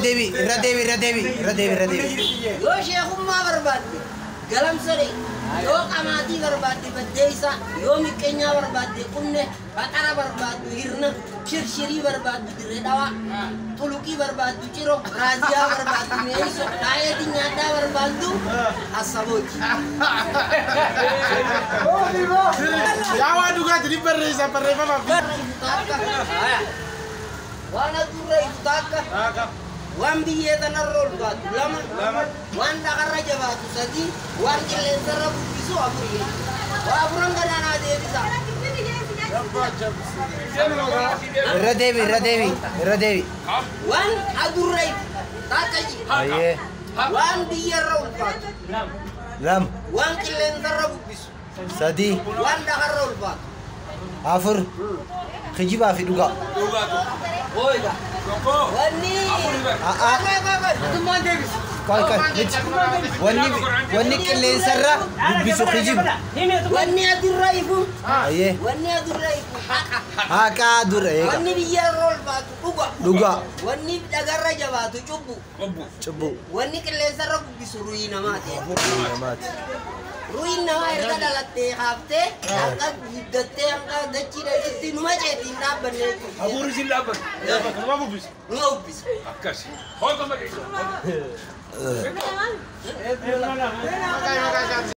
deebi, irra deebi, irra deebi, irra deebi, irra deebi. Yoo sheekummaa barbaadde galamsare, yoo qamaatii barbaadde baddeessa, yoo miqqeenyaa barbaadde qunne, baxara barbaaddu hirna, shirshirii barbaaddu dirree dhawaa, xuluqii barbaaddu ciro, raaziyaa barbaaddu mi'eessu, dhaayeetiin nyaadhaa barbaaddu assabooti. Yaa waan dhugaati ni barreessa barreeffama. Waan adurra ifu takka, waan biyyee tanarra ol baatu lama, waan dhagarra jabaatu sadi, waan qilleensarra bubbisu afur jechuudha. Waa afuran kanaan deebisa. Irra deebi, irra deebi, irra deebi. Waan adurra ifu takka ji, Ayyee. waan biyyarra ol baatu, Lama, waan qilleensarra bubbisu, sadi, waan dhagarra ol baatu. Afur. Kijibaa fi dhugaa. Ooyga. Wanni. A'aa. Qoy qoy miti. Wanni wanni qilleensarra bubbisu kijibu. Wanni adurra ifu. Ayyee. Wanni adurra ifu haqa. Haqaa dura eega. Wanni biyyarra ol baatu dhuga. Dhugaa. Wanni dhagarra jabaatu cubbu. Cubbuu. Wanni qilleensarra bubbisu ru'ii namaati. Namaati. Ru'iin namaa erga dhalattee haaftee hanga guddattee hanga dachii dhaqitti numa ceetiin hin dhaabbanne jechuudha. Hafuurri sin dhaabbatu. Numa bubbisa. Numa bubbisa. Akkas. Hoota malee. Maqaa maqaa isaati.